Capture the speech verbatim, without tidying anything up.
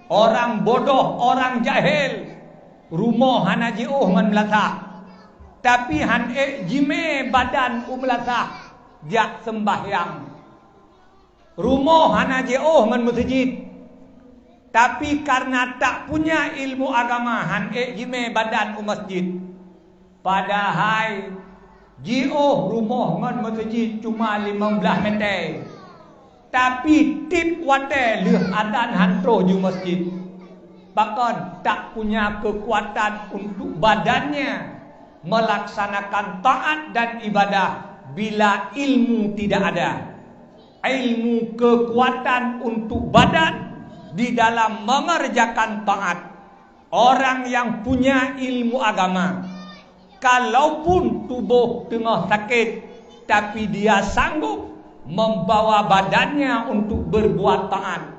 Orang bodoh, orang jahil, rumoh hana jiôh ngon meulasah, tapi han ék jimé badan u meulasah jak seumbahyang. Rumoh hana jiôh ngon meuseujid, tapi karena tak punya ilmu agama han ék jimé badan u masjid. Padahai jiôh rumoh ngon meuseujid cuma limong blaih mètè, tapi tiep watèe lheueh azan han troh ju masjid. Pakon tak punya keukuatan untuk badannya melaksanakan taat dan ibadah bila ilmu tidak ada. Ilmu keukuatan untuk badan di dalam mengerjakan taat. Orang yang punya ilmu agama, kalaupun tuboh teungoh sakét, tapi dia sanggup membawa badannya untuk berbuat taat.